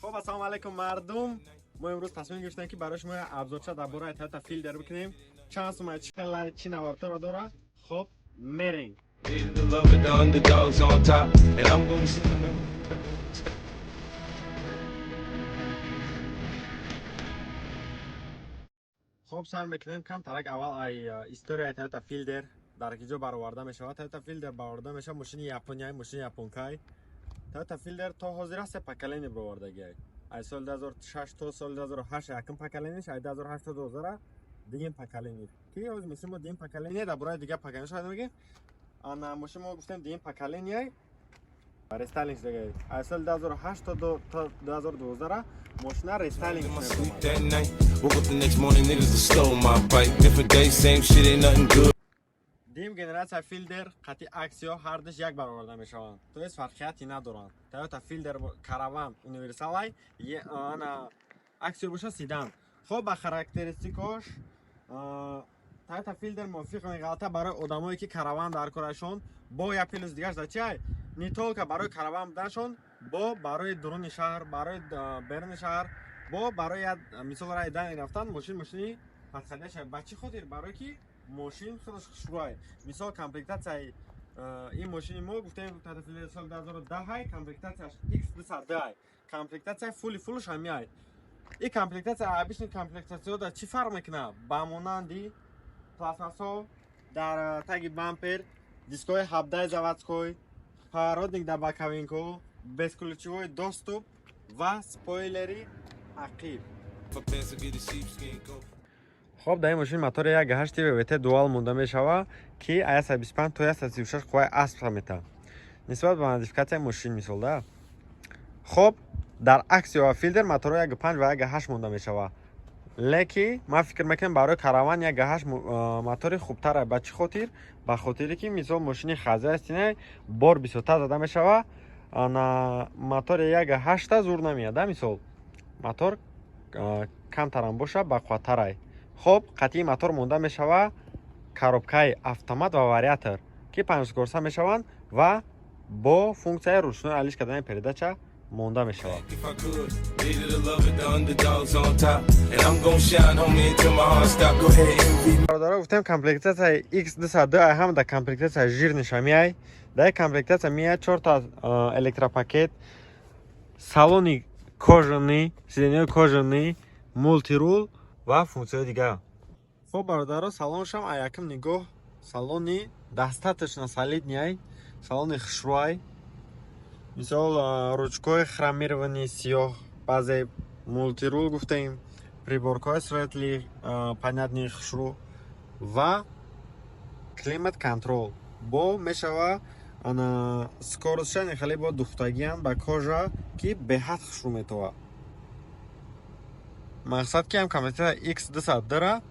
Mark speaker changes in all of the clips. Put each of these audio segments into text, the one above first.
Speaker 1: Хоб, ассалому алайкум, мардум. Мо имрӯз тасмим гирифтем, ки барои шумо як обзорча дар бораи Toyota Fielder бикунем. Чанд сума, чӣ хела, чӣ навабторо дора. Хоб, мерем.
Speaker 2: The love with the underdogs on top, and I'm gonna.
Speaker 1: Хоб, сар мекунем кам тарак. Аввал ай историяи Toyota Fielder дар киҷо бароварда мешавад. Toyota Fielder бароварда мешавад, мошини Япония, мошини японкай. Toyota Fielder то ҳозира се поколение баровардагиай. Ай соли 2006 то соли 2008 якум поколениеш, ай 2008 то 2000 дигим поколение. Ки ҳозир мисли мо дигим поколение, дар бораи дигар поколение шояд мегем. Ана мошин мо гуфтем, дигим поколение рестайлинг шудагай. Ай соли 2008 то 2012 мошина рестайлинг
Speaker 2: In my
Speaker 1: мебаромад.
Speaker 2: sleep that night. Woke up the next morning, niggas done stole my bike. Different day, same shit, ain't nothing good.
Speaker 1: Дуюм генератсия Fielder қати Axio ҳардуш як бароварда мешаванд, то есть фарқияти надоранд. Toyota Fielder караван универсалай, ана Axio боша седан. Хоб, ба характеристикош Toyota Fielder мувофиқ меғалта барои одамое, ки караван дар корашон. Бо як плюс дигаш дар чиай? Не только барои караван буданшон, бо барои дуруни шаҳр, барои беруни шаҳр, бо барои як мисол раи дани рафтан мошин мошини подходящая. Ба чӣ хотир? Барое ки мошин худаш хушрӯай. Мисол, комплектатсияи ин мошини мо гуфтем, Toyota Fielder соли 2010, комплектатсияш X202, комплектатсияи фулли фулш ҳамиай. Ин комплектатсия обычный комплектатсияҳо дар чӣ фарқ мекунад? Ба монанди пластмассҳо дар таги бампер, дискҳои 17 заводской, поворотник дар боковинко, бесключевой доступ ва спойлери ақиб.
Speaker 2: My pants will get a sheepskin coat.
Speaker 1: Хоб, дар ин мошин мотори 1.8 VVT dual монда мешава, ки 125 то 136 қувваи асп метавад нисбат ба модификатсияи мошин, мисол да. Хоб, дар Axio ва Fielder моторҳо 1.5 ва 1.8 монда мешава, леки ман фикр мекунам, барои караван 1.8 мотори хубтар. Ба чӣ хотир? Ба хотире ки мисол мошини хозяйственный, бор бисёртар зада мешава, на мотори 1.8 зур намеяд да. Мисол, мотор камтарам боша, бақувваттарай. Хоб, қатъии мотор монда мешава коробкаи автомат ва вариатор, ки панҷскорса мешаванд ва бо функсияи ручной алиш кардани передача монда мешавад.
Speaker 2: If I could, needed to love it, the underdogs on top. And I'm gon' shine, homie, until my heart stop. Go ahead, envy me.
Speaker 1: Бародаро, гуфтем, комплектатсияи X202 ай ҳам дар комплектатсия жирныйша меай. Дар як комплектатсия меяд чорта электропакет, салони кожаный, сиденьяҳои кожаный, мультирул ва функсияҳои дигар. Хоб, бародаро, салоншам а якум нигоҳ салони достаточно солидный, салони хушрӯай. Мисол, ручкои хромированный сиёҳ, баъзе мультирул гуфтем, приборкаҳои светлый, понятный, хушрӯ ва климат контрол бо мешава. Ана скоростша хеле бо духтагиам ба кожа, ки беҳад хушрӯ метова. Мақсад ки ҳам комплектатсия X202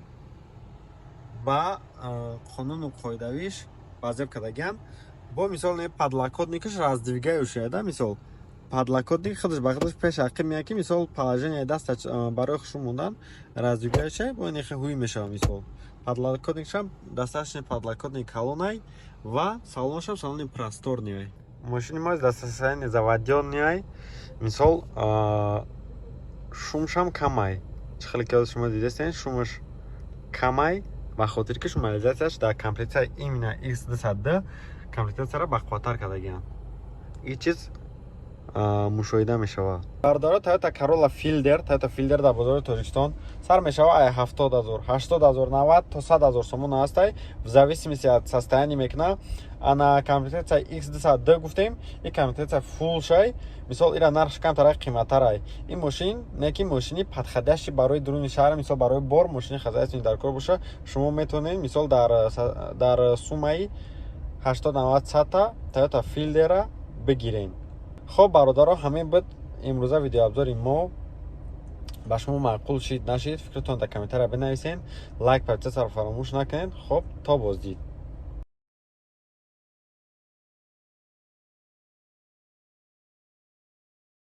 Speaker 1: ба қонуну қоидавиш ба зеб кардагиам. Бо мисол не подлокотникаш раздвигающая да. Мисол, подлокотник худаш ба худаш пеш ақиб меяд, ки мисол положение даста барои хушрӯ мондан раздвигающая, бо ин хе ҳуй мешава. Мисол, подлокотникшам достаточно подлокотник калонай ва салоншам салони просторный. Мошини мо достаточно заводённый. Мисол, шумшам камай, чӣ хеле ки шумо дидастен, шумаш камай, ба хотире ки шумализатсияш дар комплектатсияи именно X202 комплектатсияро бақувваттар кардагианд. Ин чиз мушоҳида мешавад, бародаро. Toyota Corolla Fielder, Toyota Fielder дар бозори Тоҷикистон сар мешава ай 70 000, 80 000, 90 то 100 000 сомон ҳастай, в зависимости от состояние мекуна. Ана комплектатсия X202 гуфтем, ин комплектатсия фулл шай. Мисол, ира нархш камтара қиматтарай ин мошин, не ки мошини подходящий барои дуруни шаҳр, мисол, барои бор, мошини хозяйственный дар кор боша, шумо метавонед, мисол, дар суммаи 80, 90, 100 Toyota Fielder бигирен. Хоб, бародаро, ҳамин буд имрӯза видеообзори мо. Ба шумо маъқул шид, нашид, фикртон дар комментария бинависен. Лайк, подписаться фаромӯш накунед. Хоб, то боздид.